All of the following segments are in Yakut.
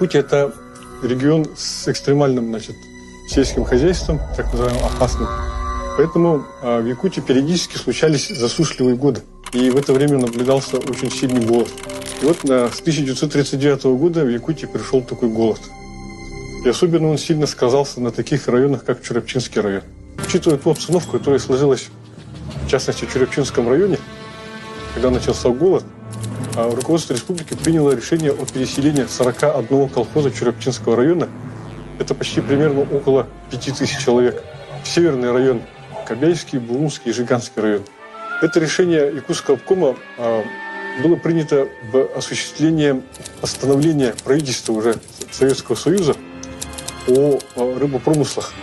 Якутия – это регион с экстремальным, значит, сельским хозяйством, так называемым опасным. Поэтому в Якутии периодически случались засушливые годы. И в это время наблюдался очень сильный голод. И вот с 1939 года в Якутии пришел такой голод. И особенно он сильно сказался на таких районах, как Чурапчинский район. Учитывая ту обстановку, которая сложилась, в частности, в Чурапчинском районе, когда начался голод, руководство республики приняло решение о переселении 41 колхоза Чурапчинского района, это почти примерно около 5000 человек, в северный район, Кобяйский, Булунский и Жиганский район. Это решение Якутского обкома было принято в осуществлении постановления правительства уже Советского Союза о рыбопромыслах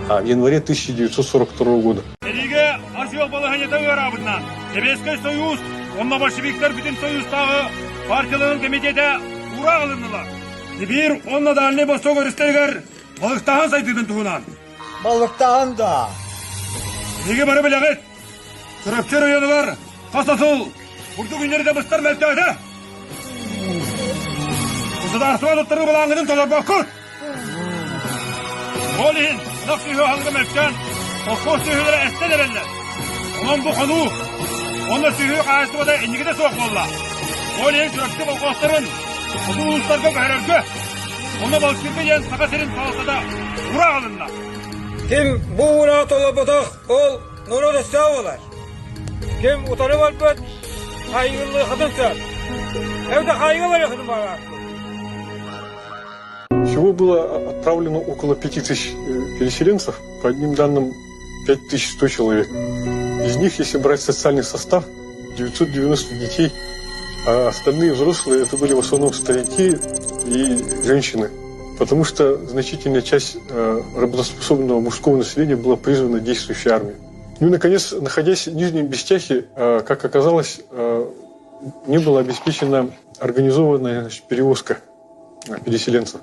в январе 1942 года. Сэриигэ ас-үөл балаһыанньата ыараабытынан Сэбиэскэй Сойуус уонна большевиктар бүтүн Союзтааҕы партияларын кэмитиэтэ уураах ылыннылар. Сибиир уонна Дальнай Восток өрүстэригэр балыктааһын сайдыытын туһунан. Балыктааһын да. Биһиги бары билэҕит, Чурапчы оройуонугар хас да сыл бурдук үүннэритэ быстар мөлтөөтө. Государство туттарыы былааҥҥытын толорбоккут. Ол иһин ынах сүөһү аһылыга мөлтөөн, холкуос сүөһүлэрэ эстэн эрэллэр. Онон бу хонуу уонна сүөһү хаһаайыстыбата инникитэ суох буолла. Ол иһин Чурапчы колхуостарын хоту улуустарга көһөрөргө, онно балыктыырга диэн Саха сирин салалтата уураах ылынна. Ким бу уураҕы толорботох, ол норуот өстөөх буолар. Ким утары барбыт, хайгыллыаххытын сөп. Эбэтэр хайга барыаххытын баҕарааккын. Всего было отправлено около 5000 переселенцев, по одним данным 5100 человек. Из них, если брать социальный состав, 990 детей, а остальные взрослые это были в основном старики и женщины, потому что значительная часть работоспособного мужского населения была призвана действующей армией. Ну и, наконец, находясь в Нижнем Бестяхе, как оказалось, не была обеспечена организованная, значит, перевозка переселенцев.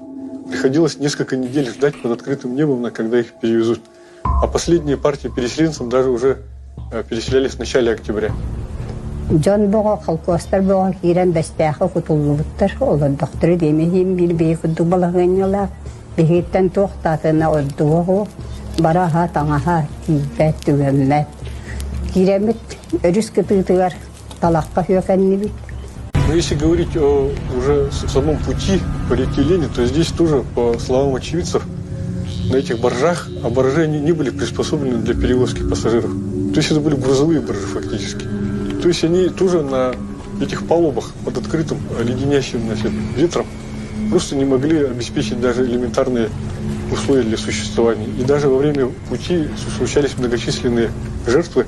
Приходилось несколько недель ждать под открытым небом, когда их перевезут. А последние партии переселенцев даже уже переселялись в начале октября. Дьон бөҕө, холкуостар бөҕө киирэн Бэстээххэ кутуллубуттар, олордохторо диэмэһиин биир биһи курдук балаһыанньалаах, биһигиттэн туох да атына ордуга суох, бараһа, таҥаһа тиийбэт, түгэммэт. Киирэммит өрүс кытыытыгар талахха сүөкэннибит. Но если говорить о уже самом пути по реке Лене, то здесь тоже, по словам очевидцев, на этих баржах, а баржи они не были приспособлены для перевозки пассажиров. То есть это были грузовые баржи фактически. То есть они тоже на этих палубах под открытым леденящим, значит, ветром просто не могли обеспечить даже элементарные условия для существования. И даже во время пути случались многочисленные жертвы,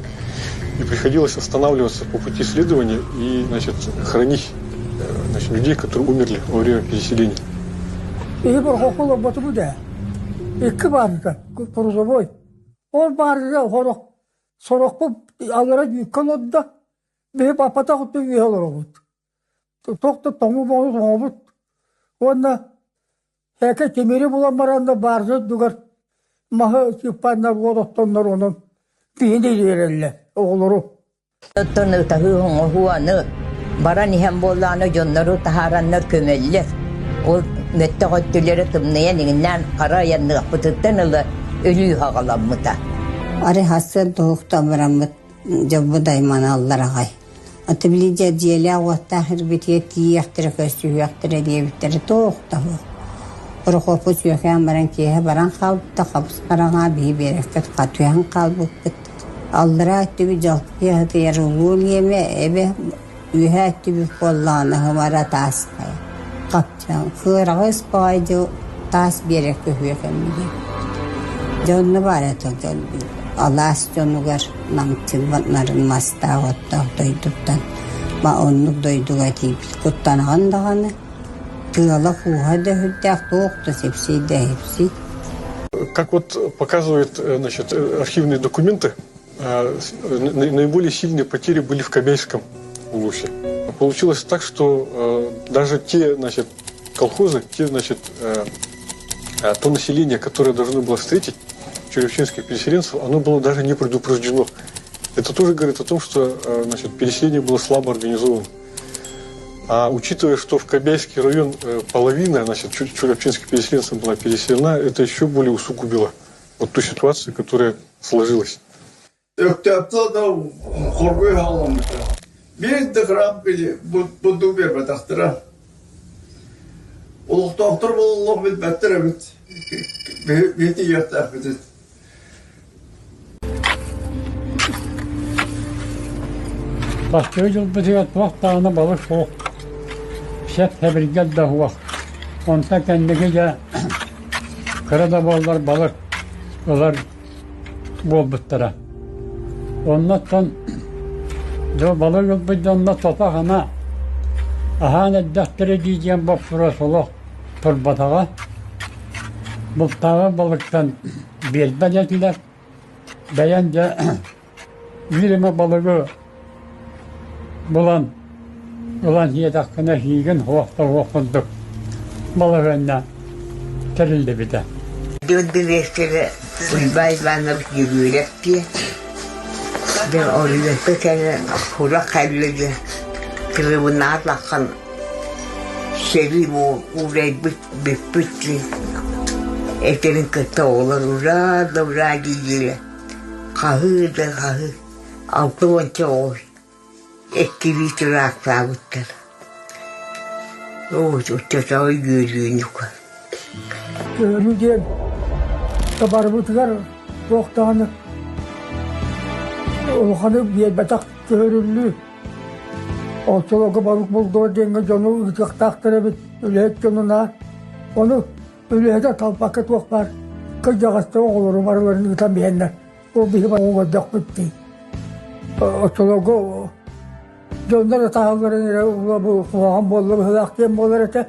и приходилось останавливаться по пути следования и, значит, хранить, значит, людей, которые умерли во время переселения. Киһи борхоху олорботубу да. Икки баарга грузовой. Ол баарга сорох сорохпут аллара дьүүккэ олордо. Биһи баппатах өттүн үөһэ олоробут. Туох да тоҥу боҕу тоҥобут. Уонна эки тимири булан баран да баарга үрдүгэр маһы чыппаннар уот оттоннор онон киһини ириэрэллэр оҕолору. Оттон ытаһыы оҥоһуу аны баран иһэн буоллаҕына дьоннору таһаараннар көмөллөр. Ол мөттөх өттүлэрэ тымныйан иҥиннээн хара айанныахпытыттан ыла өлүү хаҕаламмыта. Арай хассын туһуктан бараммыт дьолбут айманаллар аҕай. Аты били дьэ дьиэлээх-уоттаах ирбитигэр тиийиэхтэрэ, көрсүһүөхтэрэ диэбиттэрэ туох да суох. Прокопу сүөкээн баран киэһэ баран хаалбыта, хабыс-хараҥа биһи биэрэккэ хатыһан хаалбыппыт. Аллараа өттүбүт дьалкыйа сытыйар улуу Лиэмэ эбэ үөһээ өттүбүт буоллаҕына хымара таас хайа. Хапчаан кыараҕас баҕайы дьыл таас биэрэккэ үһүөкэммитэ. Дьэ онно баар этэ алаас дьонугар намчы нарын мастаах оттоох дойдуттан ма оннук дойдуга тиийбит куттанаҕын даҕаны тыала-кууһа да сүрдээх туох да сипсий да сипсий. Как вот показывают, значит, архивные документы, наиболее сильные потери были в Кобяйском улусе. Получилось так, что даже те, значит, колхозы, те, значит, то население, которое должно было встретить чурапчинских переселенцев, оно было даже не предупреждено. Это тоже говорит о том, что, значит, переселение было слабо организовано. А учитывая, что в Кобяйский район половина, значит, чурапчинских переселенцев была переселена, это еще более усугубило вот ту ситуацию, которая сложилась. Өктөөптө да хоргуй хаалламмыта. Биир да грамм бурдук биэрбэтэхтэрэ. Олохтоохтор буолаллар билбэттэр эбит. Биһи тиийиэхтээхпитин. Бастакы дьылбытыгар туох даҕаны балык суох, сэп-сэбиргэл да суох. Онтон кэнники дьэ кыра да буоллар балык ылар буолбуттара. Оннуттан дьэ балык ылбыт дьонно тото-хана аһаан эрдэхтэрэ дии диэн боппуруос олох турбатаҕа. Бултааҕы балыктан биэрбэт этилэр. Бэйэм дьэ биир эмэ балыгы булан ылан сиэтэххинэ сиигин суох да суох курдук балаһыанньа тэриллибитэ. Дьон дириэктэрэ Уйбаан Иванович Дьөгүөрэп диэн дьэ Оройуокка кэлэн сурах кэллэ дьэ тырыбынаат лаххан Сэрии уурайбыт бүппүт дии этэрин кытта оҕолор ураа да ураа дииллэрэ хаһыы да хаһыы 60 оҕо иккилии тураахтаабыттар оо оччотооҕу үөрүүнү Көһөрүү диэн табарбытыгар туох даҕаны улаханы биэрбэтэх көһөрүллүү Оччолорго балык булдугар диэҥҥэ дьону ыытыахтаахтар эбит, үлэһит дьонунаа. Ону үлэһитэ талбакка туох баар кырдьаҕастар оҕолору барыларын ыытан биһэннэр, ол биһи көрдөхпүт дии. Оччолорго дьоннор ытаһалларын эрэ бу куһаҕан буолла быһыылаах диэн буолар этэ.